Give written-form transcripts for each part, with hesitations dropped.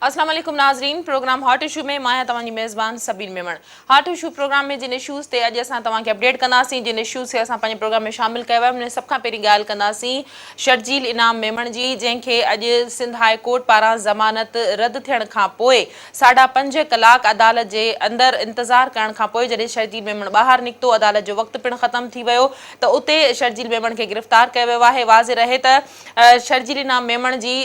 اسلام عليڪم ناظرين پروگرام هاٽ اشو ۾ مان آهيان توهان جي ميزبان Sabeen Memon hot issue programme ۾ جن اشوز تي اڄ اسان توهان کي اپڊيٽ ڪنداسين جن اشوز کي اسان پنهنجي پروگرام ۾ شامل ڪيو آهي ان ۾ سڀ کان پهرين ڳالهه ڪنداسين شرجيل انعام ميمڻ جي جنهن کي اڄ سنڌ هاء ڪورٽ پاران ضمانت رد ٿيڻ کان پوء ساڍا پنج ڪلاڪ عدالت جي اندر انتظار ڪرڻ کان پوء جڏهن شرجيل ميمڻ ٻاهر نڪتو عدالت جو وقت پڻ ختم ٿي ويو ته اتي شرجيل ميمڻ کي گرفتار ڪيو ويو آهي واضح رهي ته شرجيل انعام ميمڻ جي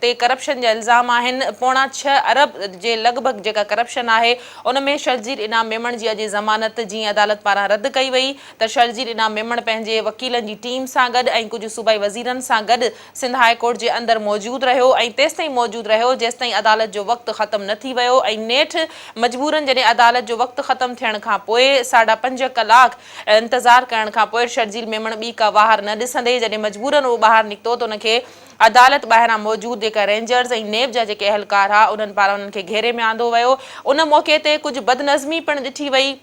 تي ڪرپشن جا الزام آهن، پوڻا ڇهه ارب جي لڳ ڀڳ جيڪا ڪرپشن آهي ان ۾ شرجيل انعام ميمڻ جي اڄ ضمانت جيئن عدالت پاران رد ڪئي وئي ته شرجيل انعام ميمڻ پنهنجي وڪيلن جي ٽيم سان گڏ ۽ ڪجهه صوبائي وزيرن سان گڏ سنڌ هاء ڪورٽ جي اندر موجود رهيو ۽ تيستائين موجود رهيو جيستائين عدالت جو وقت ختم نه ٿي ويو ۽ نيٺ مجبورن جڏهن عدالت جو وقت ختم ٿيڻ کان پوء ساڍا پنج ڪلاڪ انتظار ڪرڻ کان پوء شرجيل ميمڻ ٻي ڪا واهر نه ڏسندي جڏهن مجبورن اهو ٻاهر نڪتو ته ان کي عدالت ٻاهران موجود جيڪا رينجرز ۽ نيب جا جيڪي اهلڪار ها انهن پاران انهن کي گهيري ۾ آندو ويو ان موقعي تي ڪجهه بدنظمي پڻ ڏٺي وئي.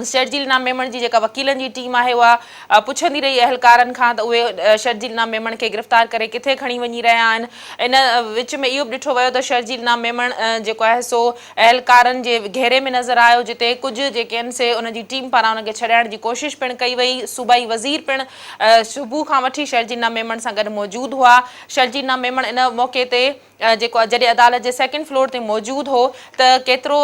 شرجيل انعام ميمڻ جي جيڪا وڪيلن جي ٽيم آهي اها پڇندي رهي اهلڪارن کان ته اهي شرجيل انعام ميمڻ کي گرفتار ڪري ڪٿي کڻي وڃي رهيا آهن ان وچ ۾ اهو به ڏٺو ويو ته شرجيل انعام ميمڻ جيڪو آهي سو اهلڪارن جي گهيري ۾ نظر آيو جتي ڪجهه جيڪي آهن سي ان جي ٽيم پاران ان کي ڇڏائڻ جي ڪوشش پڻ ڪئي وئي صوبائي وزير پڻ صبح کان وٺي شرجينا ميمڻ سان گڏ موجود هئا شرجينا ميمڻ ان موقعي تي جيڪو جڏهن عدالت جي سيڪنڊ فلور تي موجود هو ته ڪيترو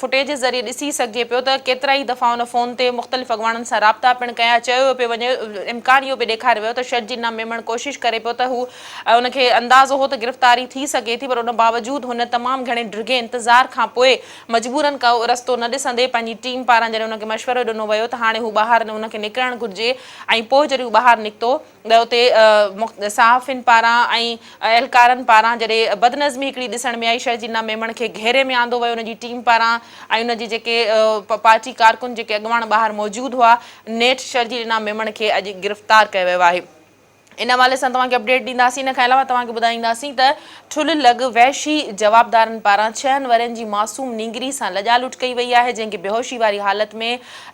فوٽيج ذريعي ڏسي سگهجي پيو ته ڪيترائي دفعا ان فون تي مختلف اڳواڻن سان رابطا پڻ ڪيا چيو پيو وڃي امڪان اهو به ڏيکاريو ويو ته شرجينا ميمڻ ڪوشش ڪري پيو ته هو ۽ ان کي اندازو هو ته گرفتاري ٿي سگهي ٿي پر ان باوجود هن تمام گهڻي ڊگهي انتظار کان پوء مجبورن ڪو رستو نه ڏسندي پنهنجي ٽيم پاران جڏهن ان کي مشورو ڏنو ويو ته هاڻي هو ٻاهر ان کي نڪرڻ گهرجي ۽ پوء جڏهن هو ٻاهر نڪتو ته اتي صحافين پاران ۽ اهلڪارن پاران جڏهن بدنظمي هڪڙي ڏسڻ ۾ آئي شرجينا ميمڻ کي گهيري ۾ آندو ويو ان جي ٽيم پاران ۽ ان جي جيڪي پارٽي ڪارڪن جيڪي اڳواڻ ٻاهر موجود هئا نيٺ شرجينا ميمڻ کي اڄ گرفتار ڪيو ويو آهي. ان حوالي سان توهان کي اپڊيٽ ڏينداسين ان کان علاوه توهان کي ٻڌائينداسين ته ٺلهه لڳ وحشي جوابدارن پاران ڇهن ورهين جي معصوم نينگري سان لڄالوٽ ڪئي وئي آهي جنهن کي بيهوشي واري حالت ۾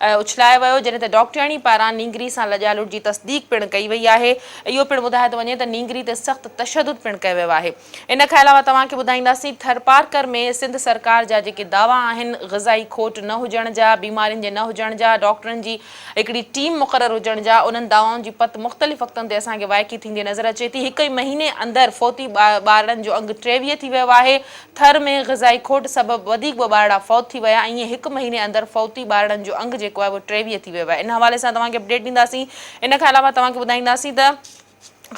اڇلايو ويو جڏهن ته ڊاڪٽرياڻي پاران نينگري سان لڄالوٽ جي تصديق پڻ ڪئي وئي آهي اهو پڻ ٻڌايو ٿو وڃي ته نينگري تي سخت تشدد پڻ ڪيو ويو آهي ان کان علاوه توهان کي ٻڌائينداسين ٿرپارڪر ۾ سنڌ سرڪار جا جيڪي دعويٰ آهن غذائي کوٽ نه هجڻ جا بيمارين جي نه هجڻ جا ڊاڪٽرن جي هڪڙي ٽيم مقرر هجڻ جا انهن دعوائن جي پت مختلف وقتن تي اسان کي وائکي ٿيندي نظر اچي ٿي. هڪ ئي مهيني اندر فوتي ٻارڙن جو انگ 23 ٿي ويو آهي. ٿر ۾ غذائي کوٽ سبب وڌيڪ ٻه ٻارڙا فوت ٿي ويا ۽ ائين هڪ مهيني اندر فوتي ٻارڙن جو انگ جيڪو آهي اهو 23 ٿي ويو آهي. ان حوالي سان توهان کي اپڊيٽ ڏينداسين. ان کان علاوه توهان کي ٻڌائينداسين ته.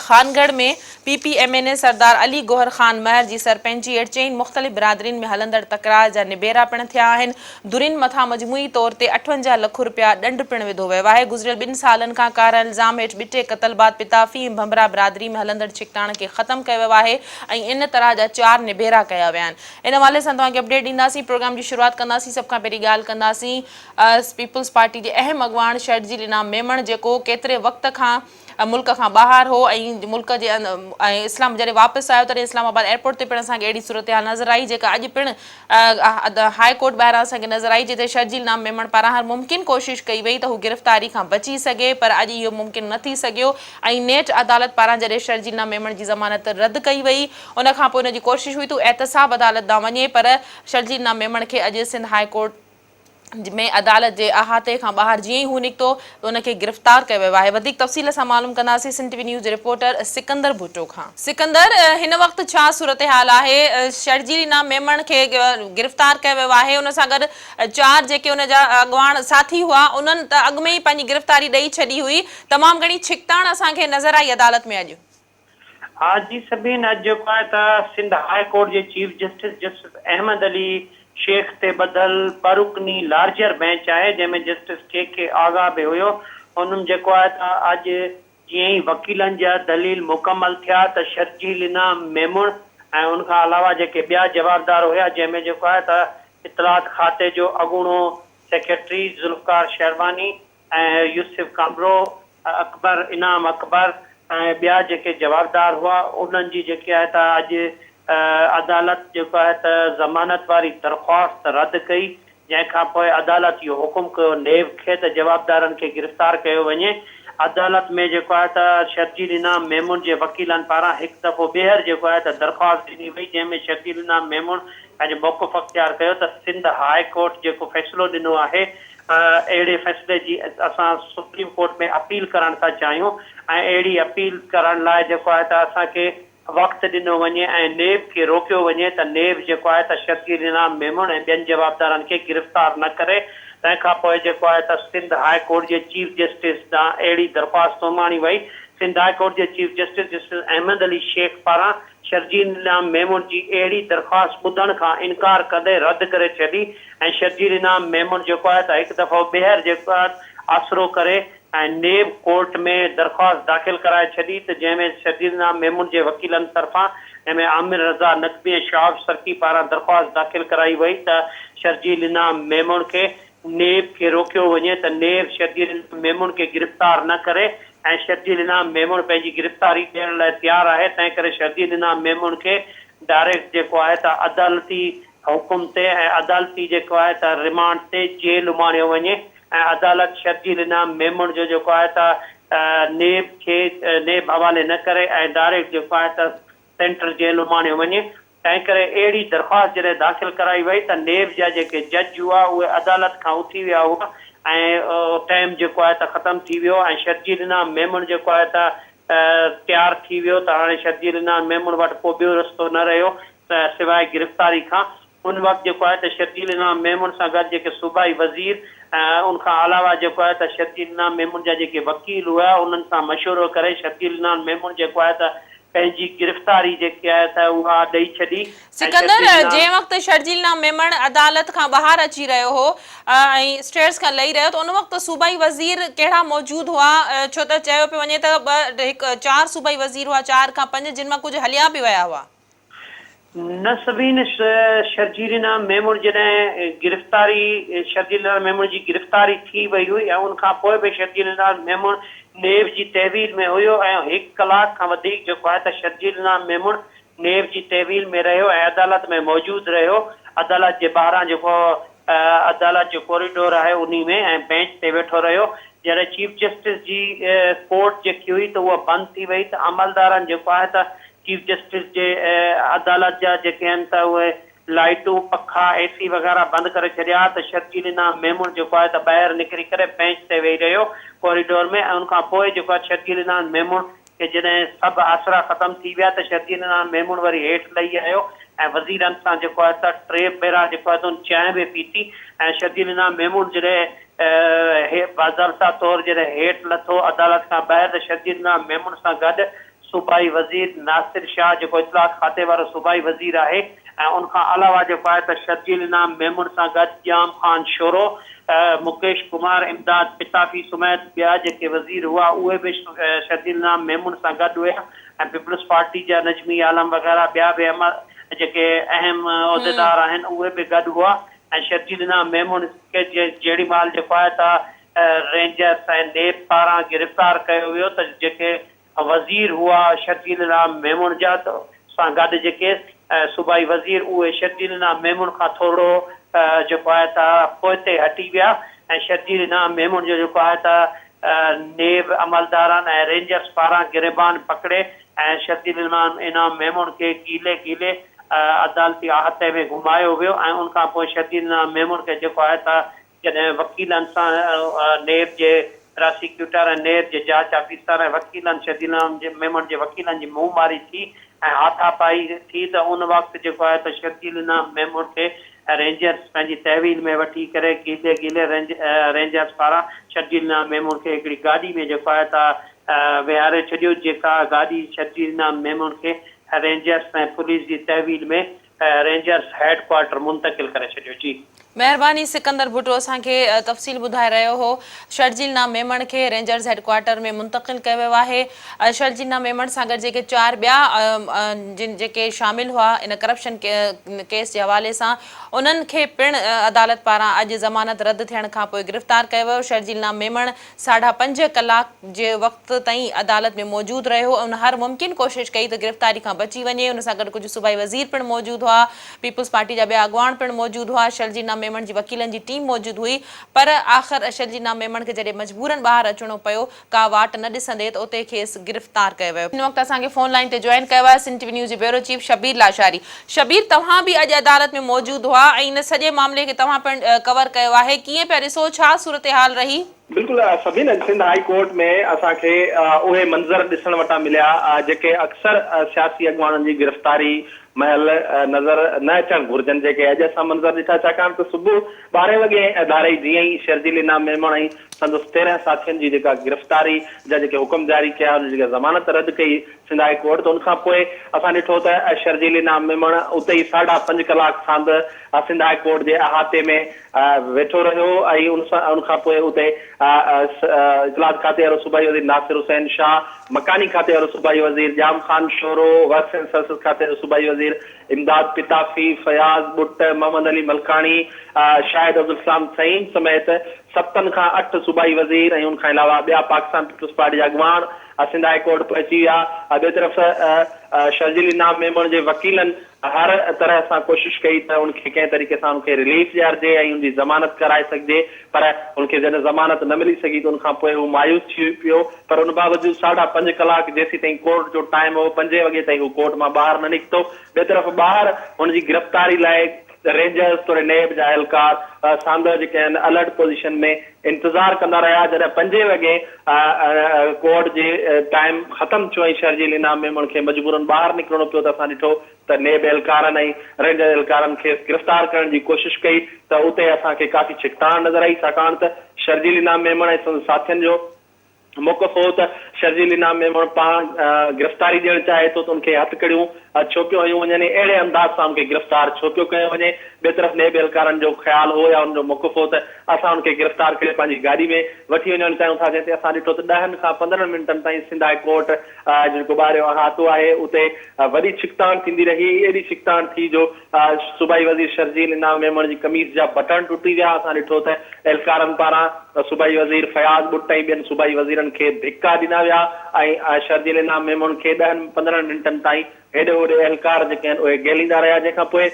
Khangarh ۾ P P M N A Sardar Ali Gohar Khan Mahar جي سرپئنچي هيٺ چئن مختلف برادرين ۾ هلندڙ تڪرار جا نبيرا پڻ ٿيا آهن. ڌرين مٿان مجموعي طور تي 58 لک رپيا ڏنڊ پڻ وڌو ويو آهي. گذريل ٻن سالن کان ڪارا الزام هيٺ ٻٽي قتل بعد پتافي ۽ ڀنڀرا برادري ۾ هلندڙ ڇڪتاڻ کي ختم ڪيو ويو آهي ۽ ان طرح جا چار نبيرا ڪيا ويا آهن. ان حوالي سان توهان کي اپڊيٽ ڏينداسين. پروگرام جي شروعات ڪنداسين سڀ کان پهرين ڳالهه ڪنداسين پيپلز پارٽي جي اهم اڳواڻ شرجيل انعام ميمڻ جيڪو ڪيتري وقت کان ملڪ کان ٻاهر هو ۽ ملڪ جي ۽ اسلام جڏهن واپس آيو تڏهن اسلام آباد ايئرپورٽ تي پڻ اسان کي اهڙي صورتحال نظر آئي جيڪا اڄ پڻ هاء ڪورٽ ٻاهران اسان کي نظر آئي جتي شرجيل نام ميمڻ پاران هر ممڪن ڪوشش ڪئي وئي ته هو گرفتاري کان بچي سگهي پر اڄ اهو ممڪن نه ٿي سگهيو ۽ نيٺ عدالت پاران جڏهن شرجيل نام ميمڻ جي ضمانت رد ڪئي وئي ان کان پوء ان جي ڪوشش هئي ته هو احتساب عدالت ڏانهن وڃي پر شرجيل نام ميمڻ کي اڄ سنڌ هاء ڪورٽ ۾ عدالت جي احاطي کان ٻاهر جيئن ئي هو نڪتو ته ان کي گرفتار ڪيو ويو آهي. وڌيڪ تفصيل اسان معلوم ڪنداسين سنڌ ٽي وي نيوز جي رپورٽر سڪندر ڀٽو کان. سڪندر هن وقت ڇا صورتحال آهي شرجيل انعام ميمڻ کي گرفتار ڪيو ويو آهي ان سان گڏ چار جيڪي ان جا اڳواڻ ساٿي هئا انهن ته اڳ ۾ ئي پنهنجي گرفتاري ڏئي ڇڏي هئي تمام گهڻي ڇڪتاڻ اسان کي نظر آئي عدالت ۾ اڄ. ها جي سبين اڄ جيڪو آهي ته سنڌ هاء ڪورٽ جي chief justice, justice Ahmed Ali Shaikh تي ٻڌل ٻه رڪني لارجر بئنچ آهي جنهن ۾ جسٽس ڪي ڪي آغا به هيو انهن جيڪو آهي ته اڄ جيئن ئي وڪيلن جا دليل مڪمل ٿيا ته شرجيل انعام ميمڻ ۽ ان کان علاوه جيڪي ٻيا جوابدار هيا جنهن ۾ جيڪو آهي ته اطلاعات کاتي جو اڳوڻو سيڪريٽري ذوالفقار شيرواني ۽ يوسف ڪانڀرو، اڪبر انعام اڪبر ۽ ٻيا جيڪي جوابدار هئا انهن جي جيڪي آهي ته اڄ عدالت جيڪو آهي ته ضمانت واري درخواست رد ڪئي. جنهن کان پوء عدالت اهو حڪم ڪيو نيب کي ته جوابدارن کي گرفتار ڪيو وڃي. عدالت ۾ جيڪو آهي ته شرجيل انعام ميمڻ جي وڪيلن پاران هڪ دفعو ٻيهر جيڪو آهي ته درخواست ڏني وئي جنهن ۾ شرجيل انعام ميمڻ پنهنجو موقف اختيار ڪيو ته سنڌ هاء ڪورٽ جيڪو فيصلو ڏنو آهي اهڙي فيصلي جي اسان سپريم ڪورٽ ۾ اپيل ڪرڻ ٿا چاهيون ۽ اهڙي اپيل ڪرڻ لاء جيڪو آهي ته اسان کي وقت ڏنو وڃي ۽ نيب کي روڪيو وڃي ته نيب جيڪو آهي ته شرجيل انعام ميمڻ ۽ ٻين جوابدارن کي گرفتار نه ڪري. تنهن کان پوء جيڪو آهي ته سنڌ هاء ڪورٽ جي چيف جسٽس ڏانهن اهڙي درخواست اماڻي وئي. سنڌ هاء ڪورٽ جي chief justice, justice Ahmed Ali Shaikh پاران شرجيل انعام ميمڻ جي اهڙي درخواست ٻڌڻ کان انڪار ڪندي رد ڪري ڇڏي ۽ شرجيل انعام ميمڻ جيڪو آهي ته هڪ دفعو ٻيهر جيڪو آهي آسرو ڪري ۽ نيب ڪورٽ ۾ درخواست داخل ڪرائي ڇڏي ته جنهن ۾ شرجيل انعام ميمڻ جي وڪيلن طرفان جنهن ۾ عامر رضا نقوي ۽ شهاب سرڪي پاران درخواست داخل ڪرائي وئي ته شرجيل انعام ميمڻ کي نيب کي روڪيو وڃي ته نيب شرجيل انعام ميمڻ کي گرفتار نه ڪري ۽ شرجيل انعام ميمڻ پنهنجي گرفتاري ڏيڻ لاء تيار آهي تنهن ڪري شرجيل انعام ميمڻ کي ڊائريڪٽ جيڪو آهي ته عدالتي حڪم تي ۽ عدالتي جيڪو آهي ته رمانڊ تي جيل اماڻيو وڃي. ۽ عدالت شرجيل انعام ميمڻ جو جيڪو آهي ته نيب کي نيب حوالي نه ڪري ۽ ڊائريڪٽ جيڪو آهي ته سينٽرل جيل اماڻيو وڃي تنهن ڪري اهڙي درخواست جڏهن داخل ڪرائي وئي ته نيب جا جيڪي جج هئا اهي عدالت کان اٿي ويا هئا ۽ ٽائيم جيڪو آهي ته ختم ٿي ويو ۽ شرجيل انعام ميمڻ جيڪو آهي ته تيار ٿي ويو ته هاڻي شرجيل انعام ميمڻ وٽ ڪو ٻيو رستو نه رهيو ته سواء گرفتاري کان ان وقت جيڪو آهي ته شرجيل انعام ميمڻ سان گڏ جيڪي صوبائي وزير ۽ ان کان علاوه جيڪو آهي ته شرجيل انعام ميمڻ جا جيڪي وڪيل هيا انهن سان مشورو ڪري شرجيل انعام ميمڻ جيڪو آهي ته پنهنجي گرفتاري جيڪي آهي ته اها ڏئي ڇڏي ۽ سڪندر، شرجيل انعام. جنهن وقت شرجيل انعام ميمڻ عدالت کان ٻاهر اچي رهيو هو ۽ اسٽيئرز کان لهي رهيو ته ان وقت صوبائي وزير ڪهڙا موجود هئا ڇو ته چيو پيو وڃي ته ٻه هڪ چار صوبائي وزير هئا چار کان پنج جن مان ڪجهه هليا به ويا هئا. نه سبين شرجيل انعام ميمڻ جڏهن گرفتاري شرجيل انعام ميمڻ جي گرفتاري ٿي وئي هئي ۽ ان کان پوء به شرجيل انعام ميمڻ نيب جي تحويل ۾ هيو ۽ هڪ ڪلاڪ کان وڌيڪ جيڪو آهي ته شرجيل انعام ميمڻ نيب جي تحويل ۾ رهيو ۽ عدالت ۾ موجود رهيو عدالت جي ٻاهران جيڪو عدالت جو ڪوريڊور آهي انهي ۾ ۽ بينچ تي ويٺو رهيو جڏهن چيف جسٽس جي ڪورٽ جيڪي هئي ته اها بند ٿي وئي ته عملدارن جيڪو آهي ته چيف جسٽس جي عدالت جا جيڪي آهن ته اهي لائيٽون، پکا، اي سي وغيره بند ڪري ڇڏيا ته شرجيل انعام ميمڻ جيڪو آهي ته ٻاهر نڪري ڪري بينچ تي ويهي رهيو ڪوريڊور ۾ ۽ ان کان پوء جيڪو آهي شرجيل انعام ميمڻ کي جڏهن سڀ آسرا ختم ٿي ويا ته شرجيل انعام ميمڻ وري هيٺ لهي آيو ۽ وزيرن سان جيڪو آهي ته ٽي ڀيرا جيڪو آهي ته ان چانهه به پيتي ۽ شرجيل انعام ميمڻ جڏهن باضابطا طور جڏهن هيٺ لٿو عدالت کان ٻاهر ته شرجيل انعام ميمڻ سان گڏ صوبائي وزير ناصر شاهه جيڪو اطلاعات کاتي وارو صوبائي وزير آهي ۽ ان کان علاوه جيڪو آهي ته شرجيل انعام ميمڻ سان گڏ ڄام خان شورو، مڪيش ڪمار، امداد پتافي سميت ٻيا جيڪي وزير هئا اهي به شرجيل انعام ميمڻ سان گڏ هيا ۽ پيپلز پارٽي جا نجمي عالم وغيره ٻيا به جيڪي اهم عهديدار آهن اهي به گڏ هئا ۽ شرجيل انعام ميمڻ کي جهڙي مهل جيڪو آهي ته رينجرس ۽ نيب پاران گرفتار ڪيو ويو ته جيڪي وزير هئا شرجيل انعام ميمڻ جا سان گڏ جيڪي صوبائي وزير اهي شرجيل انعام ميمڻ کان ٿورڙو جيڪو آهي ته پوئتي هٽي ويا ۽ شرجيل انعام ميمڻ جو جيڪو آهي ته نيب عملدارن ۽ رينجرز پاران گريبان پڪڙي ۽ شرجيل انعام ميمڻ کي گهيلي گهيلي عدالتي احاطي ۾ گهمايو ويو ۽ ان کان پوء شرجيل انعام ميمڻ کي جيڪو آهي ته جڏهن وڪيلن سان نيب جي پراسيڪيوٽر ۽ نيب جي جاچ آفيسر ۽ وڪيلن شرجيل ميمڻ جي وڪيلن جي منهن ماري ٿي ۽ هاٿا پائي ٿي ته ان وقت جيڪو آهي ته شرجيل ميمڻ کي رينجرز پنهنجي تحويل ۾ وٺي ڪري گهيلي گهيلي رينجرز پاران شرجيل ميمڻ کي هڪڙي گاڏي ۾ جيڪو آهي ته ويهاري ڇڏيو جيڪا گاڏي شرجيل ميمڻ کي رينجرز ۽ پوليس جي تحويل ۾ رينجرز هيڊ ڪوارٽر منتقل ڪري ڇڏيو جي. مهرباني سڪندر ڀٽو اسان کي تفصيل ٻڌائي رهيو هو شرجيل نام ميمڻ کي رينجرز هيڊ ڪوارٽر ۾ منتقل ڪيو ويو آهي شرجيل نام ميمڻ سان گڏ جيڪي چار ٻيا جن جيڪي شامل هئا ان ڪرپشن ڪيس جي حوالي سان انهن کي پڻ عدالت پاران اڄ ضمانت رد ٿيڻ کانپوء گرفتار ڪيو ويو شرجيل نام ميمڻ ساڍا پنج ڪلاڪ جي وقت تائين عدالت ۾ موجود رهيو ۽ ان هر ممڪن ڪوشش ڪئي ته گرفتاري کان بچي وڃي، ان سان گڏ ڪجهه صوبائي وزير پڻ موجود هئا، پيپلز پارٽي جا ٻيا اڳواڻ پڻ موجود هئا، شرجينا. انعام ميمڻ جي وڪيلن جي ٽيم موجود هئي پر آخر شرجيل انعام ميمڻ کي جڏهن مجبورن ٻاهر اچڻو پيو ڪا واٽ نه ڏسندي ته اتي کيس گرفتار ڪيو ويو. هن وقت اسان کي فون لائين تي جوائن ڪيو آهي سنڌ ٽي وي نيوز جي بيورو چيف شبير لاشاري. شبير توهان به اڄ عدالت ۾ موجود هئا ۽ ان سڄي معاملي کي توهان پڻ ڪور ڪيو آهي ڪيئن پيا ڏسو ڇا صورتحال رهي؟ بلڪل سبين اڄ سنڌ هائي ڪورٽ ۾ اسان کي اهي منظر ڏسڻ وٽان مليا جيڪي اڪثر سياسي اڳواڻن جي گرفتاري مهل نظر نه اچڻ گهرجن جيڪي اڄ اسان منظر ڏٺا ڇاڪاڻ ته صبح ٻارهين وڳي ڌاري جيئن ئي شرجيل انعام ميمڻ ۽ سندس 13 ساٿين جي جيڪا گرفتاري جا جيڪي حڪم جاري ڪيا ان جي جيڪا ضمانت رد ڪئي سنڌ هائي ڪورٽ ته ان کان پوء اسان ڏٺو ته شرجيل انعام ميمڻ اتي ئي ساڍا پنج ڪلاڪ ساندهه سنڌ هائي ڪورٽ جي احاطي ۾ ويٺو رهيو ۽ ان سان ان کان پوء اتي اطلاعات کاتي وارو صوبائي وزير ناصر حسين شاهه، مڪاني کاتي وارو صوبائي وزير Jam Khan Shoro, works and services کاتي جو صوبائي وزير امداد پتافي، فياض ٻٽ، محمد علي ملڪاڻي، شاهد عبدالسلام ٿهيم سميت ستن کان اٺ صوبائي وزير ۽ ان کان علاوه ٻيا پاڪستان پيپلز پارٽي جا اڳواڻ سنڌ هائي ڪورٽ پهچي ويا. ٻئي طرف شرجيل انعام ميمڻ جي وڪيلن هر طرح سان ڪوشش ڪئي ته ان کي ڪنهن طريقي سان ان کي رليف ڏيارجي ۽ ان جي ضمانت ڪرائي سگهجي پر ان کي جڏهن ضمانت نه ملي سگهي ته ان کان پوء هو مايوس ٿي پيو پر ان باوجود ساڍا پنج ڪلاڪ جيسيتائين ڪورٽ جو ٽائيم هو پنجين وڳي تائين هو ڪورٽ مان ٻاهر نه نڪتو ٻئي طرف ٻاهر هن جي گرفتاري لاء رينجرز توڙي نيب جا اهلڪار ساندهه جي ڪنهن الرٽ پوزيشن ۾ انتظار ڪندا رهيا جڏهن پنجين وڳي ڪورٽ جي ٽائيم ختم ٿيو ۽ شرجيل انعام ميمڻ کي مجبورن ٻاهر نڪرڻو پيو ته اسان ڏٺو ته نيب اهلڪارن ۽ رينجر اهلڪارن کيس گرفتار ڪرڻ جي ڪوشش ڪئي ته اتي اسان کي ڪافي ڇڪتاڻ نظر آئي ڇاڪاڻ ته شرجيل انعام ميمڻ ۽ سندس ساٿين جو موقف هو ته شرجيل انعام ميمڻ پاڻ گرفتاري ڏيڻ چاهي ٿو ته ان کي هٿڪڙيون ڇو پيو هنيون وڃن ۽ اهڙي انداز سان ان کي گرفتار ڇو پيو ڪيو وڃي. ٻئي طرف نيب اهلڪارن جو خيال هو يا انهن جو موقف هو ته اسان ان کي گرفتار ڪري پنهنجي گاڏي ۾ وٺي وڃڻ چاهيون ٿا جنهن تي اسان ڏٺو ته ڏهن کان 15 منٽن تائين سنڌ هاء ڪورٽ جو جيڪو ٻاهريون احاطو آهي اتي وڏي ڇڪتاڻ ٿيندي رهي ايڏي ڇڪتاڻ ٿي جو صوبائي وزير شرجيل انعام ميمڻ جي قميص جا بٽڻ ٽٽي ويا اسان ڏٺو ته اهلڪارن پاران صوبائي وزير فياض ٻٽ ۽ ٻين صوبائي وزيرن کي ڌڪا ڏنا ويا ۽ شرجيل انعام ميمڻ کي ڏهن 15 منٽن تائين هيڏي هوڏي اهلڪار جيڪي آهن اهي گهليندا رهيا جنهن کان پوء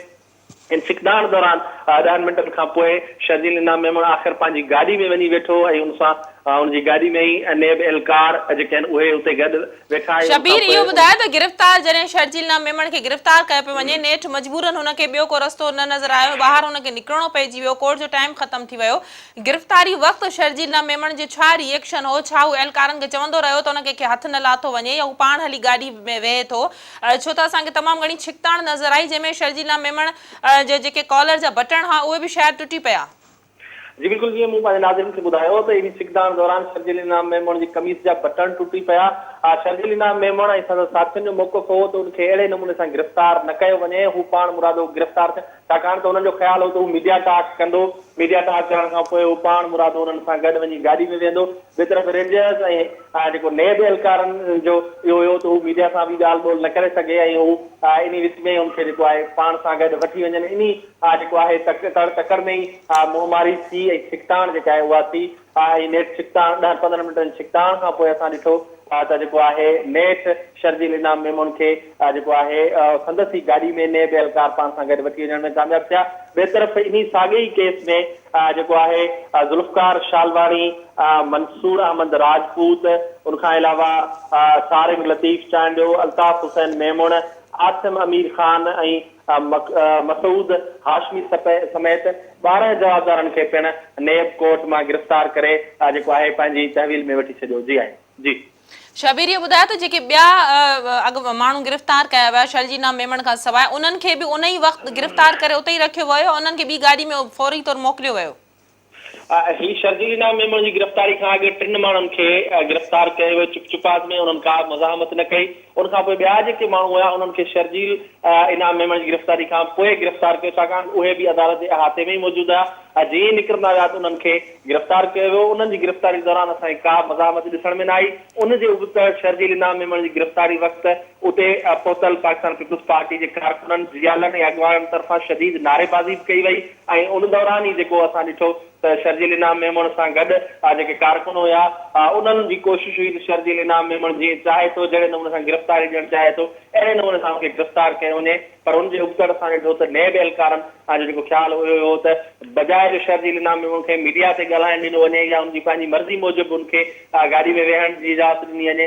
ان ڇڪتاڻ دوران ڏهن منٽن کان پوء شرجيل انعام ميمڻ آخر پنهنجي گاڏي ۾ وڃي ويٺو ۽ ان سان ان جي گاڏي ۾ ئي نيب اهلڪار جيڪي آهن اهي اتي گڏ ويٺا ۽ ان کان شبير پوء اهو ان ٻڌايو ته گرفتار جڏهن شرجيل انعام ميمڻ کي گرفتار ڪيو پيو وڃي نيٺ مجبورن هن کي ٻيو ڪو رستو نه نظر آيو ۽ ٻاهر هن کي نڪرڻو پئجي ويو ڪورٽ جو ٽائيم ختم ٿي ويو گرفتاري وقت شرجيل انعام ميمڻ جو ڇا ري ايڪشن هو ڇا هو اهلڪارن کي چوندو رهيو ته هن کي هٿ نه لاٿو وڃي يا هو پاڻ هلي گاڏي ۾ ويهي ٿو ڇو ته اسان کي تمام گهڻي ڇڪتاڻ نظر آئي جنهن ۾ شرجيل انعام ميمڻ جي جيڪي ڪالر جا بٽڻ هئا اهي به شايد ٽٽي پيا. جي بلڪل جيئن مون پنهنجي ناظرين کي ٻڌايو ته اهڙي ڇڪتاڻ دوران شرجيل انعام ميمڻ جي قميص جا بٽڻ ٽٽي پيا. شرجيل انعام ميمڻ ۽ سندس ساٿين جو موقف هو ته ان کي اهڙي نموني سان گرفتار نه ڪيو وڃي هو پاڻ مرادو گرفتار ٿين ڇاڪاڻ ته انهن جو خيال هو ته هو ميڊيا ٽاڪ ڪندو ميڊيا ٽاڪ ڪرڻ کان پوء هو پاڻ مرادو انهن سان گڏ وڃي گاڏي ۾ ويهندو ٻئي طرف رينجرز ۽ جيڪو نيب اهلڪارن جو اهو هيو ته هو ميڊيا سان به ڳالهه ٻولهه نه ڪري سگهي ۽ هو انهي وچ ۾ ان کي جيڪو آهي پاڻ سان گڏ وٺي وڃن انهي جيڪو آهي تڪ تڙ تڪڙ ۾ ئي منهن ماري ٿي ۽ ڇڪتاڻ جيڪا آهي اها ٿي ۽ نيٺ ڇڪتاڻ ڏهن 15 منٽن جي ڇڪتاڻ کان پوء اسان ڏٺو ته جيڪو آهي نيٺ شرجيل انعام ميمڻ کي جيڪو آهي سندس ئي گاڏي ۾ نيب اهلڪار پاڻ سان گڏ وٺي وڃڻ ۾ ڪامياب ٿيا. ٻئي طرف انهي ساڳئي ئي ڪيس ۾ جيڪو آهي ذوالفقار شالواڻي، منصور احمد راجپوت، ان کان علاوه سارنگ لطيف چانڊيو، الطاف حسين ميمڻ، عاصم امير خان ۽ مسعود هاشمي سميت 12 جوابدارن کي پڻ نيب ڪورٽ مان گرفتار ڪري جيڪو آهي پنهنجي تحويل ۾ وٺي ڇڏيو جي آهي جي. شبير اهو ٻڌايو ته جيڪي ٻيا اڳ ماڻهو گرفتار ڪيا ويا شرجي نام ميمڻ کان سواء انهن کي به ان ئي وقت گرفتار ڪري اتي ئي رکيو ويو يا انهن کي ٻي گاڏي ۾ فوري طور موڪليو ويو. هي شرجيل انعام ميمڻ جي گرفتاري کان اڳ ٽن ماڻهن کي گرفتار ڪيو ويو، چپ چپات ۾ انهن ڪا مزاحمت نه ڪئي، ان کان پوء ٻيا جيڪي ماڻهو هيا انهن کي شرجيل انعام ميمڻ جي گرفتاري کان پوء گرفتار ڪيو ڇاڪاڻ ته اهي به عدالت جي احاطي ۾ ئي موجود هيا ۽ جيئن ئي نڪرندا ويا ته انهن کي گرفتار ڪيو ويو، انهن جي گرفتاري دوران اسان کي ڪا مزاحمت ڏسڻ ۾ نه آئي، ان جي ابتڙ شرجيل انعام ميمڻ جي گرفتاري وقت اتي پهتل پاڪستان پيپلز پارٽي جي ڪارڪنن، جيالن ۽ اڳواڻن طرفان شديد نعريبازي به ڪئي وئي. ۽ ان دوران ئي جيڪو اسان ڏٺو ته شرجيل انعام ميمڻ سان گڏ جيڪي ڪارڪن هيا انهن جي ڪوشش هئي ته شرجيل انعام ميمڻ جيئن چاهي ٿو جهڙي نموني سان گرفتاري ڏيڻ چاهي ٿو اهڙي نموني سان ان کي گرفتار ڪيو وڃي پر ان جي ابتڙ اسان ڏٺو ته نيب اهلڪارن جو جيڪو خيال اهو هيو ته بجاء جو شرجيل انعام ميمڻ کي ميڊيا تي ڳالهائڻ ڏنو وڃي يا ان جي پنهنجي مرضي موجب ان کي گاڏي ۾ ويهڻ جي اجازت ڏني وڃي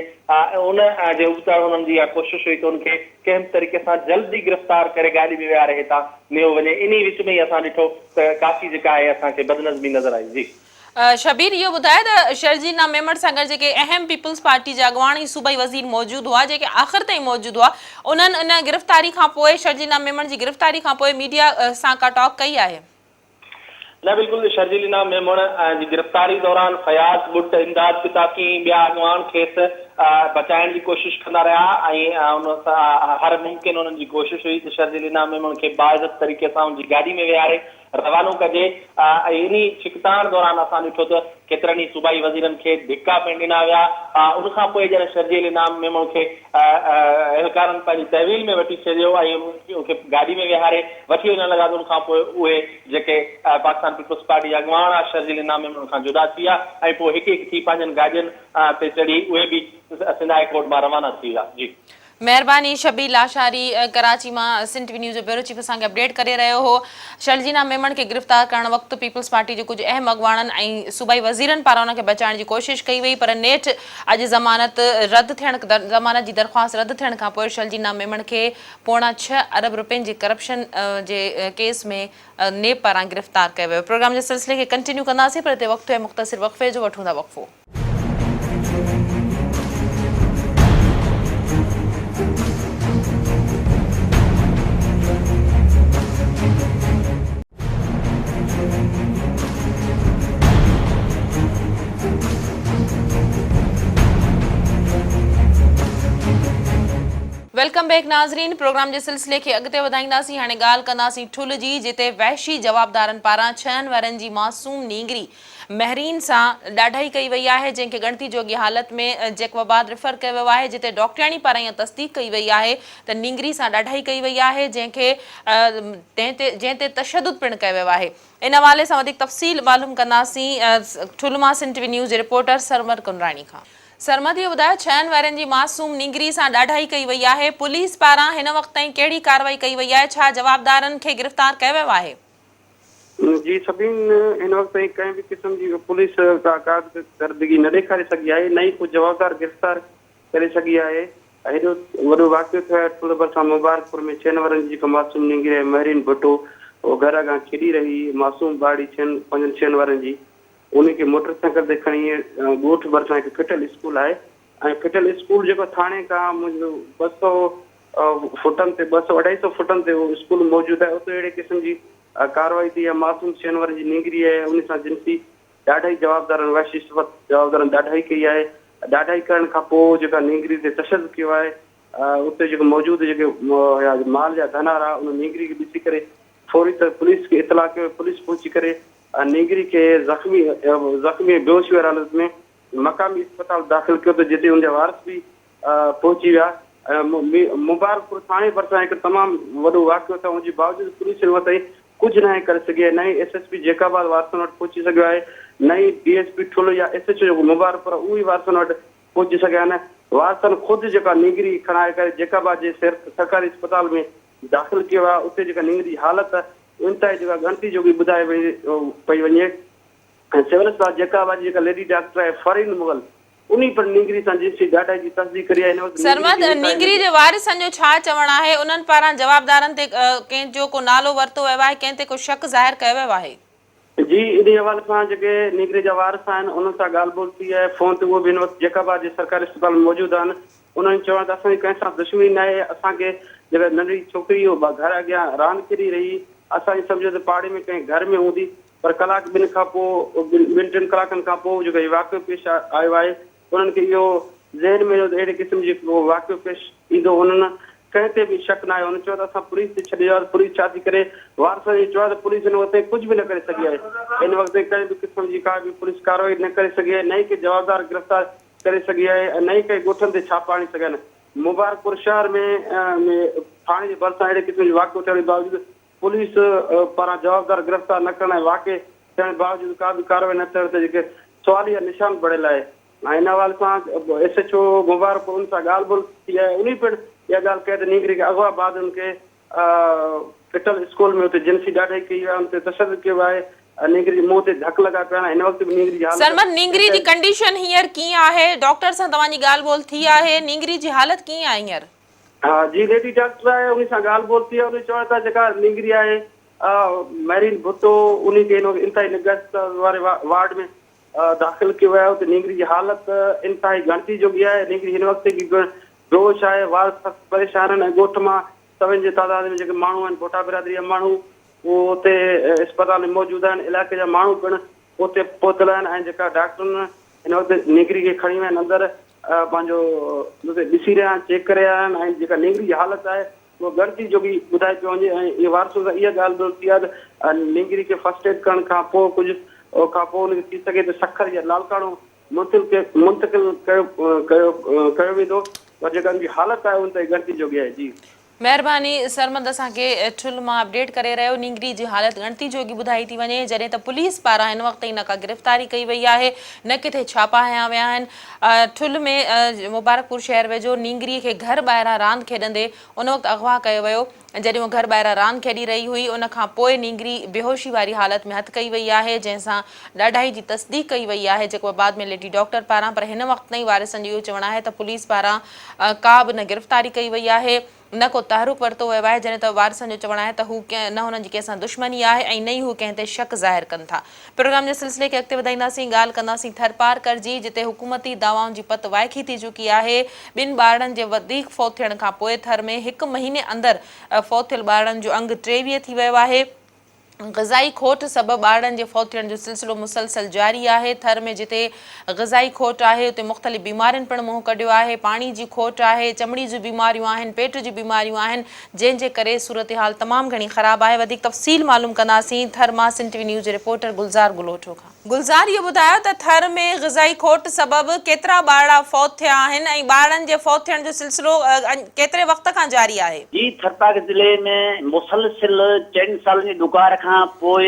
ان جي ابتڙ انهن جي اها ڪوشش هئي ته ان کي ڪنهن به طريقي سان جلدي گرفتار ڪري گاڏي ۾ ويهاري هتان نيو وڃي انهي وچ ۾ ئي اسان ڏٺو ته ڪافي جيڪا آهي اسان کي بدنظمي نظر آئي جي. شبير اهو ٻڌايو ته شرجيل نام ميمڻ سان گڏ جيڪي اهم پيپلز پارٽي جا اڳواڻ ۽ صوبائي وزير موجود هئا جيڪي آخر تائين موجود هئا انهن ان گرفتاري کان پوء شرجيل نام ميمڻ جي گرفتاري کان پوء ميڊيا سان ڪا ٽاڪ ڪئي آهي؟ نه بلڪل شرجيل انعام ميمڻ جي گرفتاري دوران فياض ٻٽ، امداد پتافي ۽ ٻيا اڳواڻ کيس بچائڻ جي ڪوشش ڪندا رهيا ۽ ان سان هر ممڪن انهن جي ڪوشش هئي ته شرجيل انعام ميمڻ کي باعزت طريقي سان ان جي گاڏي ۾ ويهاري روانو ڪجي ۽ انهي ڇڪتاڻ دوران اسان ڏٺو ته ڪيترن ئي صوبائي وزيرن کي ڌڪا پڻ ڏنا ويا ان کان پوء جڏهن شرجيل انعام ميمڻ کي اهلڪارن پنهنجي تحويل ۾ وٺي ڇڏيو ۽ ان کي گاڏي ۾ ويهاري وٺي وڃڻ لڳا ته ان کان پوء اهي جيڪي پاڪستان پيپلز پارٽي جا اڳواڻ ها شرجيل انعام ميمڻ کان جدا ٿي ويا ۽ پوء هڪ هڪ ٿي پنهنجن گاڏين تي چڙهي اهي به سنڌ هاء ڪورٽ مان روانا ٿي ويا جي. مهرباني شبير لاشاري ڪراچي مان سنڌ ٽي وي نيوز جو بيورو چيف اسان کي اپڊيٽ ڪري رهيو هو شرجينا ميمڻ کي گرفتار ڪرڻ وقت پيپلز پارٽي جي ڪجهه اهم اڳواڻن ۽ صوبائي وزيرن پاران ان کي بچائڻ جي ڪوشش ڪئي وئي پر نيٺ اڄ ضمانت رد ٿيڻ ضمانت جي درخواست رد ٿيڻ کانپوء شرجينا ميمڻ کي پوڻا ڇهه ارب رپين جي ڪرپشن جي ڪيس ۾ نيب پاران گرفتار ڪيو ويو پروگرام جي سلسلي کي ڪنٽينيو ڪنداسين پر هتي وقت ٿيو آهي مختصر وقفي جو وٺون ٿا وقفو. Welcome back ناظرين پروگرام جي سلسلي کي اڳتي وڌائينداسين هاڻي ڳالهه ڪنداسين ٺل جي جتي وحشي جوابدارن پاران ڇهن ورهين جي معصوم نينگري مهرين سان ڏاڍائي ڪئي وئي آهي جنهن کي ڳڻتي جوڳي حالت ۾ جيڪب آباد ريفر ڪيو ويو آهي جتي ڊاڪٽرياڻي پاران اها تصديق ڪئي وئي آهي ته نينگري سان ڏاڍائي ڪئي وئي آهي جنهن کي جنهن تي تشدد پڻ ڪيو ويو آهي ان حوالي سان وڌيڪ تفصيل معلوم ڪنداسين ٺل مان سنڌ ٽي وي نيوز جي رپورٽر سرمد ڪنراڻي کان. سرمد اهو ٻڌايو ڇهن ورهين جي معصوم نينگري سان ڏاڍائي ڪئي وئي آهي پوليس پاران هن وقت تائين ڪهڙي ڪارروائي ڪئي وئي آهي ڇا جوابدارن کي گرفتار ڪيو ويو آهي؟ جي سڀين هن وقت تائين ڪنهن به قسم جي پوليس ڪا ڪارڪردگي نه ڏيکاري سگهي آهي نه ئي ڪو جوابدار گرفتار ڪري سگهي آهي. هيڏو وڏو واقعو ٿيو آهي ٺلهه ڀرسان مبارڪپور ۾ ڇهن ورهين جي جيڪا معصوم نينگري آهي مهرين ڀٽو اها گهر اڳان کيڏي رهي هئي معصوم ٻارڙي ڇهن پنجن ڇهن ورهين جي ان کي موٽر سائيڪل تي کڻي ڳوٺ ڀرسان هڪ ڦٽل اسڪول آهي ۽ ڦٽل اسڪول جيڪو ٿاڻي کان منهنجو 200 فوٽن تي ٻه سئو اڍائي سئو فوٽن تي اهو اسڪول موجود آهي اتي اهڙي قسم جي ڪارروائي ٿي آهي معصوم ڇهن ورهين جي نينگري آهي ان سان جنسي ڏاڍائي جوابدارن وحشي صفت جوابدارن ڏاڍائي ڪئي آهي ڏاڍائي ڪرڻ کان پوء جيڪا نينگري تي تشدد ڪيو آهي اتي جيڪي موجود جيڪي هيا مال جا ڌنارا ان نينگري کي ڏسي ڪري فوري طور پوليس کي اطلاع ڪيو پوليس پهچي ڪري نينگري کي زخمي زخمي ۽ بيهوشي واري حالت ۾ مقامي اسپتال داخل ڪيو ته جتي ان جا وارث به پهچي ويا ۽ مبارڪپور ٿاڻي ڀرسان هڪ تمام وڏو واقعو ٿيو ان جي باوجود پوليس هن وقت تائين ڪجهه ناهي ڪري سگهي آهي نه ئي ايس ايس پي جيڪب آباد وارثن وٽ پهچي سگهيو آهي نه ئي ڊي ايس پي ٺل يا ايس ايڇ او جيڪو مبارڪپور آهي اهو ئي وارثن وٽ پهچي سگهيا آهن وارثن خود جيڪا نينگري کڻائي ڪري جيڪب آباد جي سرڪاري اسپتال ۾ داخل ڪيو آهي اتي جيڪا نينگري جي حالت انتهائي جيڪا ڳڻتي جوڳي ٻڌائي پئي وڃي ۽ سول اسپتال جيڪب آباد جي جيڪا ليڊي ڊاڪٽر آهي فرين مغل انهي پر نينگري سان جنسي ڏاڍائي جي تصديق ڪري آهي هن وقت نينگري سرمد، جي انتهائي نينگري جي وارثن جو ڇا چوڻ آهي، انهن پاران جوابدارن تي ڪنهن جو ڪو نالو ورتو ويو آهي، ڪنهن تي ڪو شڪ ظاهر ڪيو ويو آهي؟ جي انهي حوالي سان جيڪي نينگري جا وارث آهن انهن سان ڳالهه ٻولهه ٿي آهي فون تي اهي به هن وقت جيڪب آباد جي سرڪاري اسپتال ۾ موجود آهن انهن جو چوڻ آهي ته اسان جي ڪنهن سان دشمني ناهي اسان کي جيڪا ننڍڙي ڇوڪري اها گهر اڳيان راند کيڏي رهي اسان ائين سمجهيو ته پاڙي ۾ ڪنهن گهر ۾ هوندي پر ڪلاڪ ٻن کان پوء ٻن ٽن ڪلاڪن کان پوء جيڪو هي واقعو پيش آيو آهي انهن کي اهو ذهن ۾ هيو ته اهڙي قسم جي ڪو واقعو پيش ايندو انهن ڪنهن تي به شڪ ناهي هن چيو ته اسان پوليس تي ڇڏي ويو آهي پوليس ڇا ٿي ڪري وارثن اهو چيو آهي ته پوليس هن وقت تائين ڪجهه به نه ڪري سگهي آهي هن وقت تائين ڪنهن به قسم جي ڪا به پوليس ڪارروائي نه ڪري سگهي آهي نه ئي ڪي جوابدار گرفتار ڪري سگهي آهي ۽ نه ئي ڪنهن ڳوٺن تي ڇاپا هڻي سگهيا آهن مبارڪپور شهر ۾ ٿاڻي جي ڀرسان اهڙي قسم جي واقعو ٿيڻ جي باوجود پوليس پاران جوابدار گرفتار نه ڪرڻ ۽ واقعي ٿيڻ باوجود ڪا به ڪارروائي نه ٿيڻ تي جيڪي سواليه نشان بڻيل آهي ۽ ان حوالي سان ايس ايڇ او مبارڪپور ان سان ڳالهه ٻولهه ٿي آهي انهي پڻ اها ڳالهه ڪئي ته نينگري کي اغوا بعد ان کي ڦٽل اسڪول ۾ اتي جنسي ڏاڍائي ڪئي وئي آهي ان تي تشدد ڪيو ويو آهي نينگري جي منهن تي ڌڪ لڳا پيا آهن هن وقت به نينگري جي حالت سرمد نينگري جي ڪنڊيشن هينئر ڪيئن آهي ڊاڪٽر سان توهان جي ڳالهه ٻولهه ٿي آهي نينگري جي حالت ڪيئن آهي هينئر. ها جي ليڊي ڊاڪٽر آهي انهي سان ڳالهه ٻولهه ٿي آهي انهي چيو ته جيڪا نينگري آهي مهرين ڀٽو انهي کي هن وقت انتهائي نگهست واري وارڊ ۾ داخل ڪيو ويو آهي اتي نينگري جي حالت انتهائي ڳڻتي جوڳي آهي نينگري هن وقت به بيهوش آهي وارث سخت پريشان آهن ۽ ڳوٺ مان سوين جي تعداد ۾ جيڪي ماڻهو آهن ڀٽا برادري جا ماڻهو اهو اتي اسپتال ۾ موجود آهن علائقي جا ماڻهو پڻ اتي پهتل آهن ۽ جيڪا ڊاڪٽرن هن وقت نينگري کي کڻي ويا آهن اندر پنهنجو اتي ڏسي رهيا آهن چيڪ ڪري رهيا آهن ۽ جيڪا نينگري جي حالت آهي اهو ڳڻتي جوڳي ٻڌائي پيو وڃي ۽ اهي وارثن سان اها ڳالهه ٻولهه ٿي آهي ته نينگري کي فرسٽ ايڊ ڪرڻ کان پوء ڪجهه کان پوء ان کي ٿي سگهي ته سکر يا لاڙڪاڻو منتقل ڪيو ڪيو ويندو پر جيڪا ان جي حالت آهي ان تي ڳڻتي جوڳي آهي جي. مهرباني سرمد اسان کي ٺل مان اپڊيٽ ڪري رهيو نينگري جي حالت ڳڻتي جوڳي ٻڌائي ٿي وڃي جڏهن ته پوليس پاران هن وقت تائين نه ڪا گرفتاري ڪئي وئي آهي نه ڪٿي ڇاپا هنيا ويا آهن ٺل ۾ مبارڪپور شهر ويجهو نينگري کي گهر ٻاهران راند کيڏندي ان وقت اغوا ڪيو ويو جڏهن هوء گهر ٻاهران راند کيڏي رهي هئي ان کان پوء نينگري بيهوشي واري حالت ۾ هٿ ڪئي وئي آهي جنهن سان ڏاڍائي جي تصديق ڪئي وئي آهي جيڪو بعد ۾ ليڊي ڊاڪٽر پاران پر هن وقت تائين وارثن جو اهو چوڻ آهي ته پوليس پاران ڪا به نه گرفتاري ڪئي وئي آهي نه ڪو تحرڪ ورتو ويو آهي جڏهن ته وارثن جو چوڻ آهي ته هو نه هنن جي ڪنهن سان دشمني آهي ۽ نه ئي هو ڪنهن تي شڪ ظاهر ڪن ٿا. پروگرام جي سلسلي کي اڳتي وڌائينداسين ڳالهه ڪنداسين ٿرپارڪر جي جتي حڪومتي دعوائن جي پت وائکي ٿي چڪي آهي ٻن ٻارڙن جي وڌيڪ فوت ٿيڻ کانپوء ٿر ۾ هڪ مهيني اندر فوت ٿيل ٻارڙن جو انگ 23 ٿي ويو آهي. غذائي کوٽ سبب ٻارڙن جي فوت ٿيڻ جو سلسلو مسلسل جاري آهي، ٿر ۾ جتي غذائي کوٽ آهي اتي مختلف بيمارين پڻ منهن ڪڍيو آهي، پاڻي جي کوٽ آهي، چمڙي جون بيماريون آهن، پيٽ جون بيماريون آهن، جنهن جي ڪري صورتحال تمام گهڻي خراب آهي، وڌيڪ تفصيل معلوم ڪنداسين ٿر مان سنڌ ٽي وي نيوز جي رپورٽر گلزار گلوٺو کان. گلزار اهو ٻڌايو ته ٿر ۾ غذائي کوٽ سبب ڪيترا ٻارڙا فوت ٿيا آهن ۽ ٻارڙن جي فوت ٿيڻ جو سلسلو ڪيتري وقت کان جاري آهي؟ جي ٿرپارڪر ضلعي ۾ مسلسل چئن سالن جي ڏڪار کان پوء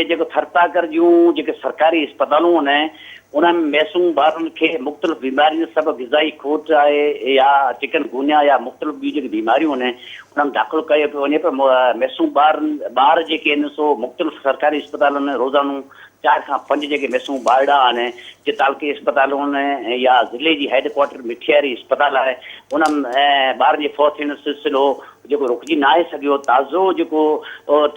جيڪو ٿرپارڪر جون جيڪي سرڪاري اسپتالون آهن انهن ۾ معصوم ٻارن کي مختلف بيمارين سبب غذائي کوٽ آهي يا چڪن گونيا يا مختلف ٻيون جيڪي بيماريون آهن انهن ۾ داخل ڪيو پيو وڃي پر معصوم ٻارن ٻار جيڪي آهن سو مختلف سرڪاري اسپتالن ۾ روزانو چار کان پنج جيڪي ميسون ٻارڙا آهن جي تعلقي اسپتالن يا ضلعي جي هيڊ ڪوارٽر مٺياري اسپتال آهي ان ۾ ٻارن جي فوت ٿيڻ جو سلسلو جيڪو رڪجي ناهي سگهيو تازو جيڪو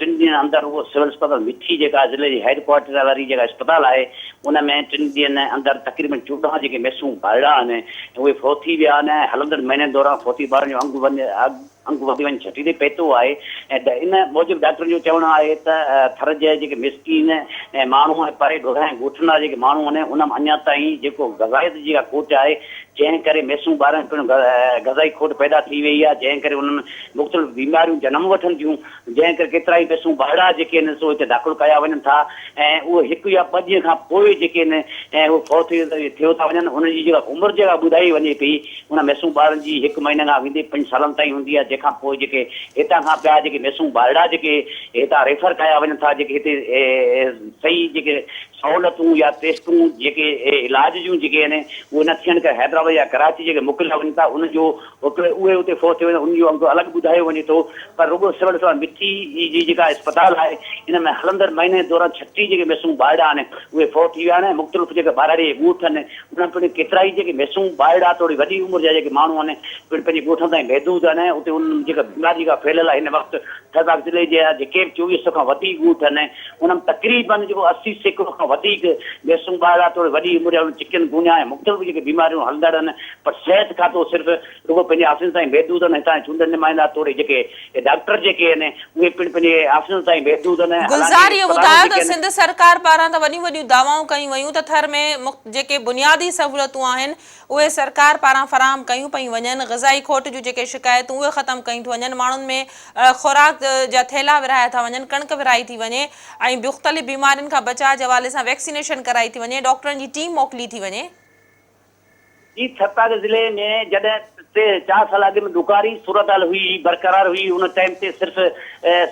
ٽن ڏينهن اندر اهو سول اسپتال مٺي جيڪا ضلعي جي هيڊ ڪوارٽر واري جيڪا اسپتال آهي ان ۾ ٽن ڏينهن اندر تقريبن 14 جيڪي ميسون ٻارڙا آهن اهي فوت ٿي ويا آهن هلندڙ مهيني دوران فوتي ٻارن جو انگ انگ وڌي وڃي ڇٽي تي پهتو آهي ۽ ان موجب ڊاڪٽرن جو چوڻ آهي ته ٿر جا جيڪي مسڪين ماڻهو ۽ پري ڏورانهن ڳوٺن وارا جيڪي ماڻهو آهن ان ۾ اڃا تائين جيڪو غذائيت جي جيڪا کوٽ آهي جنهن ڪري ميسون ٻارن پڻ غذائي کوٽ پيدا ٿي وئي آهي جنهن ڪري انهن مختلف بيماريون جنم وٺن ٿيون جنهن ڪري ڪيترائي ميسون ٻارڙا جيڪي آهن سو هتي داخل ڪيا وڃن ٿا ۽ اهي هڪ يا ٻه ڏينهن کان پوء جيڪي آهن ۽ اهي فوت ٿيو ٿا وڃن انهن جي جيڪا عمر جيڪا ٻڌائي وڃي پئي ان ميسون ٻارن جي هڪ مهيني کان ويندي پنج سالن تائين هوندي آهي، جنهن کان پوء جيڪي هتان کان ٻيا جيڪي ميسون ٻارڙا جيڪي هتان ريفر ڪيا وڃن ٿا، جيڪي هتي صحيح جيڪي سهولتون يا ٽيسٽون جيڪي علاج جون جيڪي آهن اهي نه ٿيڻ ڪري حيدرآباد يا ڪراچي جيڪي موڪليا وڃن ٿا ان جو اهي اتي فوت ٿي وڃن ان جو انگ الڳ ٻڌايو وڃي ٿو پر رڳو سول اسپتال مٺي جي جيڪا اسپتال آهي ان ۾ هلندڙ مهيني دوران 36 جيڪي ميسون ٻارڙا آهن اهي فوت ٿي ويا آهن ۽ مختلف جيڪي ٻهراڙي جي ڳوٺ آهن انهن پڻ ڪيترائي جيڪي ميسون ٻارڙا توڙي وڏي عمر جا جيڪي ماڻهو آهن پڻ پنهنجي ڳوٺن تائين محدود آهن اتي انهن جيڪا بيماري جيڪا ڦهليل آهي هن وقت ٿرپارڪر ضلعي جا جيڪي به 24 سو کان وڌيڪ ڳوٺ آهن انهن ۾ تقريبن جيڪو 80% کان وڌيڪ ميسون ٻارڙا توڙي وڏي عمر جا چڪن گونيا ۽ مختلف جيڪي بيماريون هلندڙ آهن پر صحت کاتو صرف رڳو پنهنجي آفيسن تائين محدود آهن هتان جا چونڊيل نمائندا توڙي جيڪي ڊاڪٽر جيڪي آهن اهي پڻ پنهنجي آفيسن تائين محدود آهن گلزار حالانڪه اهو اسپتالون ٻڌايو ته جيڪي آهن. سنڌ سرڪار پاران ته وڏيون وڏيون دعوائون ڪيون ويون ته ٿر ۾ جيڪي بنيادي سهولتون آهن اهي سرڪار پاران فراهم ڪيون پيون وڃن غذائي کوٽ جون جيڪي شڪايتون اهي ختم ڪيون ٿيون وڃن ماڻهن ۾ خوراڪ جا ٿيلها ورهايا ٿا وڃن ڪڻڪ ورهائي ٿي وڃي ۽ مختلف بيمارين کان بچاء جي حوالي سان ويڪسينيشن ڪرائي ٿي وڃي ڊاڪٽرن جي ٽيم موڪلي ٿي وڃي. جي ٿرپارڪر ضلعي ۾ جڏهن ٽي چار سال اڳ ۾ ڏڪاري صورتحال هئي برقرار هئي ان ٽائيم تي صرف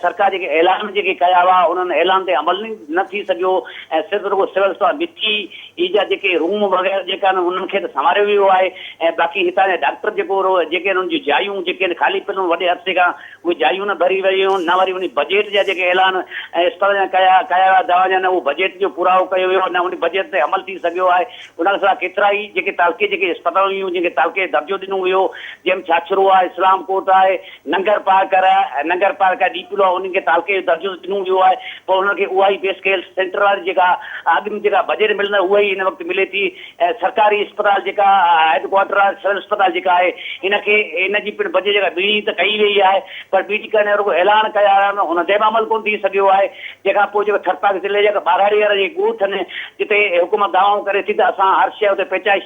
سرڪار جيڪي اعلان جيڪي ڪيا هئا انهن اعلان تي عمل نه ٿي سگهيو ۽ صرف رڳو سول اسپتال مٺي هي جا جيڪي روم وغيره جيڪا آهن انهن کي ته سنواريو ويو آهي ۽ باقي هتان جا ڊاڪٽر جيڪو جيڪي انهن جون جايون جيڪي آهن خالي پيل آهن وڏي عرصي کان اهي جايون نه ڀري ويون نه وري ان بجيٽ جا جيڪي اعلان ۽ اسپتال جا ڪيا ڪيا ويا دوا جا نه اهو بجيٽ جو پورائو ڪيو ويو نه ان بجيٽ تي عمل ٿي سگهيو آهي. ان کان سواء ڪيترائي جيڪي تعلقي جيڪي اسپتالون هيون جن کي تعلقي جو درجو ڏنو ويو جنهن ۾ ڇاڇرو آهي، اسلام ڪوٽ آهي، ننگر پارڪر آهي، ننگر پارڪر آهي، ڏيپلو آهي انهن کي تعلقي جو درجو ڏنو ويو آهي پر انهن کي اها ئي بيسڪ هيلٿ سينٽر واري جيڪا اڳ ۾ جيڪا بجيٽ ملندي اها ئي هن وقت ملي ٿي ۽ سرڪاري اسپتال جيڪا هيڊ ڪوارٽر آهي سول اسپتال جيڪا آهي ان کي ان جي پڻ بجيٽ جيڪا ٻيڻي ته ڪئي وئي آهي پر ٻيڻي ڪرڻ جو رڳو اعلان ڪيا ويا آهن ان تي به عمل ڪونه ٿي سگهيو آهي. جنهن کان پوء جيڪو ٿرپارڪر ضلعي جا ٻهراڙي وارا جيڪي ڳوٺ آهن جتي حڪومت دعوائون ڪري ٿي ته اسان هر شيء اتي پهچائي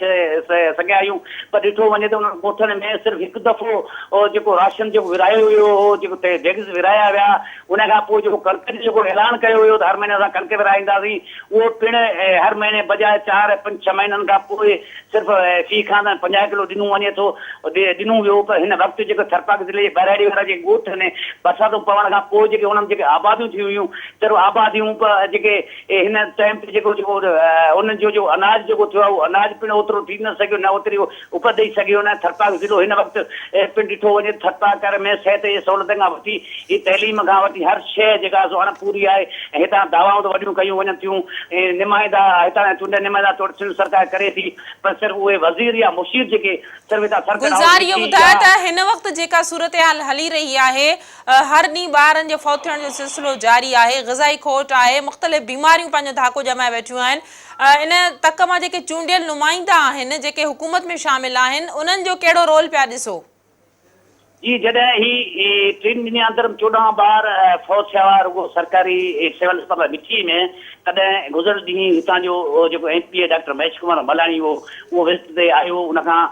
سگهيا آهيون پر ڏٺو وڃي ته انهن ڳوٺن ۾ صرف هڪ دفعو جيڪو راشن جيڪو ورهايو ويو هو جيڪو بيگز ورهايا ويا ان کان پوء جيڪو ڪڻڪ جو جيڪو اعلان ڪيو ويو ته هر مهيني اسان ڪڻڪ ورهائينداسين اهو پڻ هر مهيني بجاء چار پنج ڇهه مهينن کان پوء صرف في خاندان 50 ڪلو ڏنو وڃي ٿو، ڏنو ويو پر هن وقت جيڪو ٿرپارڪر ضلعي جي ٻهراڙي وارا جيڪي ڳوٺ آهن برساتون پوڻ کان پوء جيڪي انهن جيڪي آباديون ٿيون هيون صرف آباديون پر جيڪي هن ٽائيم تي جيڪو جيڪو انهن جو جو اناج جيڪو ٿيو آهي اهو اناج پڻ اوترو ٿي نه سگهيو نه اوتري اپت ڏئي سگهيو نه ٿرپارڪر ضلعو هن وقت پڻ ڏٺو وڃي ته ٿرپارڪر ۾ صحت جي سهولتن کان وٺي هي تعليم کان وٺي هر شيء جيڪا سو اڻ پوري آهي ۽ هتان دعوائون ته وڏيون ڪيون وڃن ٿيون ۽ نمائندا هتان جا چونڊيل نمائندا توڙي سنڌ سرڪار ڪري ٿي پر صرف اهي وزير يا مشير جيڪي صرف هتان سرڪٽ هائوس گلزار اهو مٺي ٻڌايو يا ته هن وقت جيڪا صورتحال هلي رهي آهي هر ڏينهن ٻارن جي فوت ٿيڻ جو سلسلو جاري آهي غذائي کوٽ آهي مختلف بيماريون پنهنجو ڌاڪو ڄمائي ويٺيون آهن ان تڪ مان جيڪي چونڊيل نمائندا آهن جيڪي حڪومت ۾ شامل آهن انهن جو ڪهڙو رول پيا ڏسو؟ جي جڏهن هي ٽن ڏينهن اندر 14 ٻار فوت ٿيا هئا رڳو سرڪاري سول اسپتال مٺي ۾ تڏهن گذريل ڏينهن هتان جو جيڪو M P A doctor Mahesh Kumar Malani هو اهو وزٽ تي آيو ان کان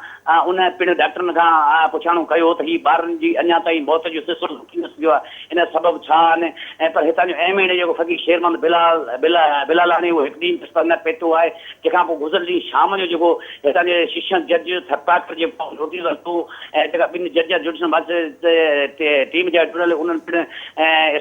ان پڻ ڊاڪٽرن کان پڇاڻو ڪيو ته هي ٻارن جي اڃا تائين موت جو سلسلو رڪي نه سگهيو آهي ان جا سبب ڇا آهن ۽ پر هتان جو ايم اين اي جيڪو فقير شير محمد بلال بلالاڻي اهو هڪ ڏينهن به اسپتال نه پهتو آهي تنهن کان پوء گذريل ڏينهن شام جو جيڪو هتان جي سيشن جج ٿرپارڪر جيڪو نوٽيس ورتو ۽ جيڪا ٻن جج جوڊيشل مئجسٽريٽ ٽيم جا جڙيل انهن پڻ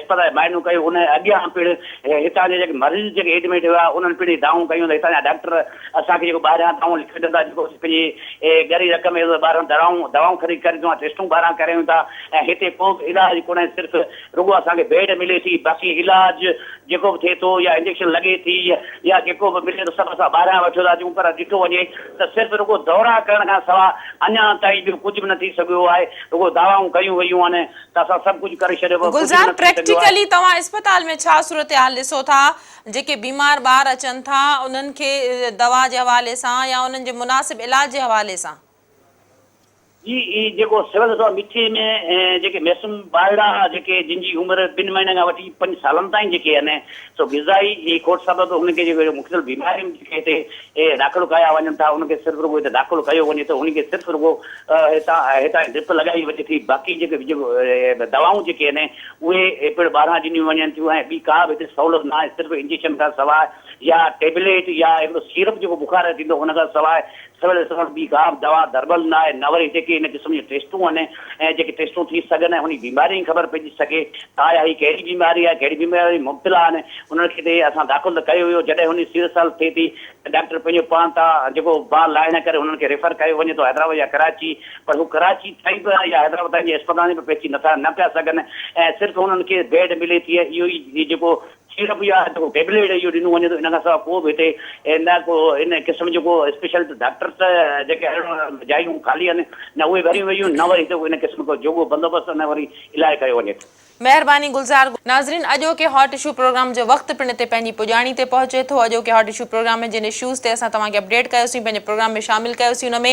اسپتال جو معائنو ڪيو ان اڳيان پڻ هتان جا جيڪي مريض جيڪي ايڊمٽ هيا انهن پڻ دانهون ڪيون ته هتان جا ڊاڪٽر اسان کي جيڪو ٻاهريان دانهون لکي ڏين ٿا جيڪو اسين پنهنجي ڳري رقم عيوض ٻاهران درائون دوائون خريد ڪريون ٿا ٽيسٽون ٻاهران ڪرايون ٿا ۽ هتي ڪو به علاج ڪونهي صرف رڳو اسان کي بيڊ ملي ٿي باقي علاج جيڪو به ٿئي ٿو يا انجيڪشن لڳي ٿي يا جيڪو به ملي ٿو سڀ اسان ٻاهريان وٺيو ٿا اچون پر ڏٺو وڃي ته صرف رڳو دورا ڪرڻ کان سوا اڃا تائين ٻيو ڪجهه به نه ٿي سگهيو آهي رڳو دعوائون ڪيون ويون آهن ته اسان سڀ ڪجهه ڪري ڇڏيو پر ڪجهه به گلزار نه ٿي سگهيو آهي. پريڪٽيڪلي توهان اسپتال ۾ ڇا صورتحال ڏسو ٿا جيڪي بيمار ٻار اچن ٿا انهن کي دوا جي حوالي سان يا انهن جي مناسب علاج جي حوالي سان؟ جي هي جيڪو سول اسپتال مٺي ۾ جيڪي معصوم ٻارڙا جيڪي جن جي عمر ٻن مهينن کان وٺي پنج سالن تائين جيڪي آهن سو غذائي جي کوٽ سبب انهن کي جيڪي مختلف بيمارين جيڪي هتي داخل ڪيا وڃن ٿا انهن کي صرف رڳو هتي داخل ڪيو وڃي ٿو انهن کي صرف رڳو هتان هتان ڊرپ لڳائي وڃي ٿي باقي جيڪي جيڪو دوائون جيڪي آهن اهي پڻ ٻاهران ڏنيون وڃن ٿيون ۽ ٻي ڪا به هتي سهولت نه آهي صرف انجيڪشن کان سواء يا ٽيبليٽ يا هڪڙو سيرپ جيڪو بخار جو ٿيندو ان کان سواء سول اسپتال ٻي ڪا به دوا دربل نه آهي نه وري جيڪي ان قسم جون ٽيسٽون آهن ۽ جيڪي ٽيسٽون ٿي سگهن ۽ انهي بيمارين جي خبر پئجي سگهي ته آيا هي ڪهڙي بيماري آهي ڪهڙي بيماري ۾ مبتلا آهن انهن کي هتي اسان داخل ته ڪيو ويو جڏهن انهي سيريس حالت ٿئي ٿي ته ڊاڪٽر پنهنجو پاڻ تان جيڪو بار لاهڻ ڪري انهن کي ريفر ڪيو وڃي ٿو حيدرآباد يا ڪراچي پر هو ڪراچي تائين به يا حيدرآباد تائين جي اسپتالن ۾ پهچي نٿا نه پيا سگهن ۽ صرف انهن کي بيڊ ملي ٿي اهو ئي جيڪو سيرپ يا جيڪو ٽيبليٽ اهو ڏنو وڃي ٿو ان کان سواء ڪو به هتي نه ڪو ان قسم جو ڪو اسپيشل ڊاڪٽر ته جيڪي اهڙو جايون خالي آهن نه اهي ڀريون ويون نه وري هتي ان قسم ڪو جوڳو بندوبست نه وري علاج ڪيو وڃي ٿو. مهرباني گلزار. ناظرين اڄوڪي هاٽ اشو پروگرام جو وقت پڻ هتي پنهنجي پڄاڻي تي پهچي ٿو اڄوڪي هاٽ اشو پروگرام ۾ جن اشوز تي اسان توهان کي اپڊيٽ ڪيوسين پنهنجي پروگرام ۾ شامل ڪيوسين ان ۾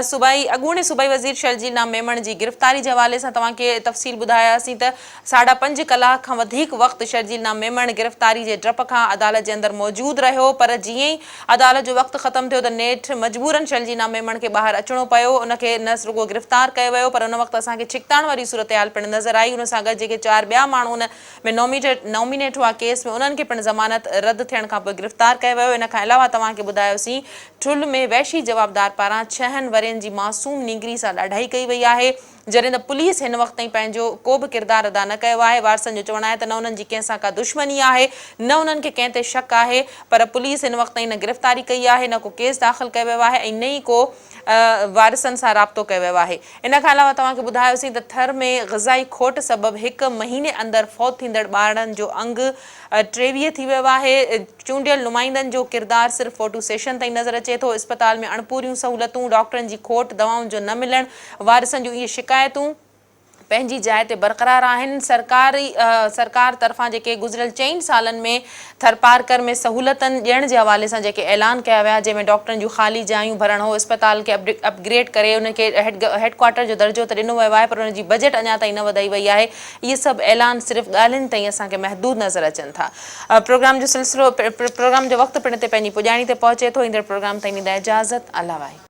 صوبائي اڳوڻي صوبائي وزير شرجيل نام ميمڻ جي گرفتاري جي حوالي سان توهان کي تفصيل ٻڌاياسين ته ساڍا پنج ڪلاڪ کان وڌيڪ وقت شرجيل نام ميمڻ گرفتاري جي ڊپ کان عدالت جي اندر موجود رهيو پر جيئن ئي عدالت جو وقت ختم ٿيو ته نيٺ مجبورن شرجيل نام ميمڻ کي ٻاهر اچڻو پيو ان کي نه رڳو گرفتار ڪيو ويو پر ان وقت اسان کي ڇڪتاڻ واري صورتحال پڻ نظر آئي ان سان گڏ جيڪي. جيڪي چار ٻيا ماڻهو ان ۾ نومينيٽ هئا ڪيس ۾ انهن کي پڻ ضمانت رد ٿيڻ کانپوء گرفتار ڪيو ويو. ان کان علاوه توهان کي ٻڌايوسين ٺل ۾ وحشي جوابدار پاران ڇهن ورهين جي معصوم نينگري سان ڏاڍائي ڪئي وئي آهي. جڏهن ته پوليس هن وقت تائين پنهنجو ڪو به ڪردار ادا نه ڪيو آهي، وارثن جو چوڻ آهي ته نه انهن جي ڪنهن سان ڪا دشمني آهي نه انهن کي ڪنهن تي شڪ آهي پر پوليس هن وقت تائين نه گرفتاري ڪئي آهي نه ڪو ڪيس داخل ڪيو ويو آهي ۽ نه ئي ڪو وارثن سان رابطو ڪيو ويو آهي. ان کان علاوه توهان کي ٻڌايوسين ته ٿر ۾ غذائي کوٽ سبب هڪ مهيني اندر فوت ٿيندڙ ٻارڙن جو انگ 23 ٿي ويو آهي. چونڊيل نمائندن جو ڪردار صرف فوٽو سيشن تائين نظر اچي ٿو، اسپتال ۾ اڻپوريون سهولتون، ڊاڪٽرن جي کوٽ، دوائن جو نه ملڻ، وارثن جون اهي شڪايتون پنهنجي جاء تي برقرار آهن، سرڪاري سرڪار طرفان جيڪي گذريل چئن سالن ۾ ٿرپارڪر ۾ سهولتن ڏيڻ جي حوالي سان جيڪي اعلان ڪيا ويا جنهن ۾ ڊاڪٽرن جون خالي جايون ڀرڻ هو، اسپتال کي اپ گريڊ ڪري ان کي هيڊ ڪوارٽر جو درجو ته ڏنو ويو آهي پر ان جي بجيٽ اڃا تائين نه وڌائي وئي آهي، اهي سڀ اعلان صرف ڳالهين تائين اسان کي محدود نظر اچن ٿا. پروگرام جو سلسلو پروگرام جو وقت پڻ هتي پنهنجي پڄاڻي تي پهچي ٿو ايندڙ پروگرام تائين ڏيندا اجازت الله واهي.